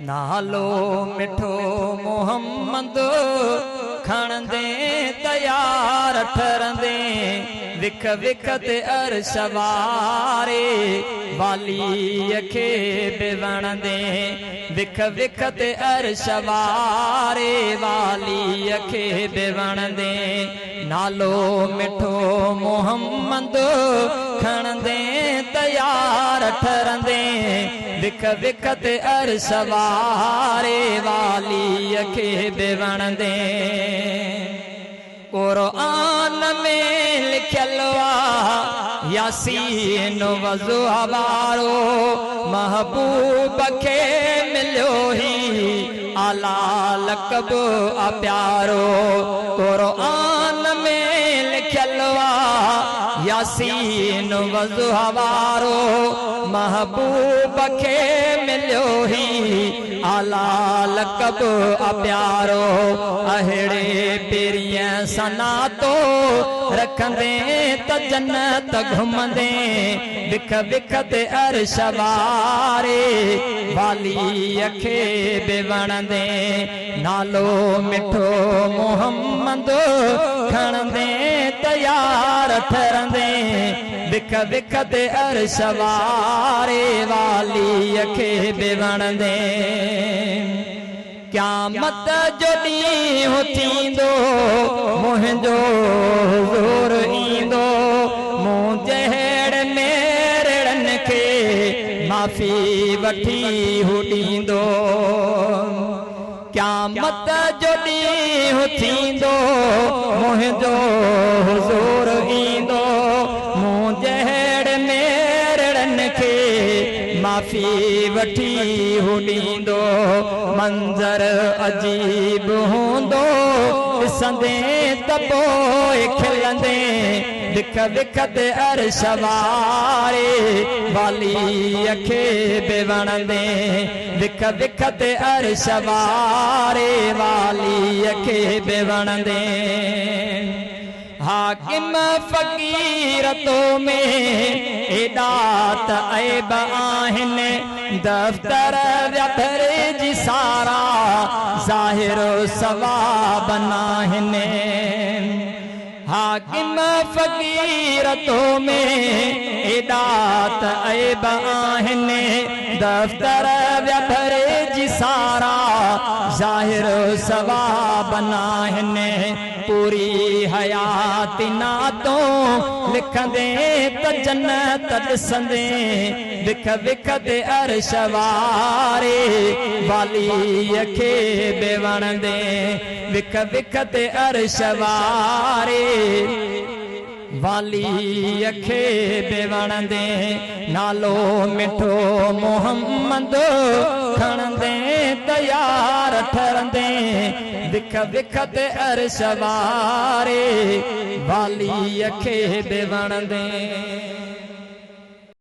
नालो मिठो मोहम्मद खणंदे तयार ठरंदे, विख विख ते अरश वारे वाली खे बि वणंदे। विख विख ते अरश वारे वाली खे बि वणंदे। नालो मिठो मोहम्मद खणंदे तयार ठरंदे, विख विख ते अरश वारे वाली खे बि वणंदे। कुरान में लिखियल आहे यासीन वज़ुहा वारो, महबूब खे मिलियो ही आला लक़ब आहे प्यारो। कुरान में लिखियल आहे यासीन वज़ुहा वारो, महबूब खे मिलियो ही आला लक़ब आहे प्यारो। अहिड़े पीरीअ सनातो रखंदे त जन्नत घुमंदे, विख विख ते अरश वारे वाली खे बि वणंदे। नालो मिठो मोहम्मद खणंदे तयार ठरंदे, विख विख ते अरश वारे वाली खे बि वणंदे। क़यामत जो ॾींहुं थींदो मुंहिंजो हुज़ूर ईंदो, मूं जहिड़े मेरड़नि खे माफ़ी वठी हू ॾींदो। क़यामत जो ॾींहुं थींदो मुंहिंजो हुज़ूर ईंदो, मूं जहिड़े मेरड़नि खे माफ़ी वठी हू ॾींदो। मंज़र अजीब हूंदो ॾिसंदे त पोइ खिलंदे, विख विख ते अरश वारे वाली खे बि वणंदे। विख विख ते अरश वारे वाली खे बि वणंदे। हाकिम फ़क़ीर तो में एॾा त ऐब आहिनि, दफ़्तर विया भरिजी सारा ज़ाहिर सवाब नाहिनि। हाकिम फ़क़ीर तो में एॾा त ऐब आहिनि, दफ़्तर विया भरिजी सारा ज़ाहिर सवाब नाहिनि। पूरी हयाती नातो लिखंदे त जन्नत ॾिसंदे, विख विख ते अरश वारे वाली खे बि वणंदे। विख विख ते अरश वारे वाली खे बि वणंदे। नालो मिठो मोहम्मद खणंदे तयार ठरंदे, विख विख ते अरश वारे वाली खे बि वणंदे।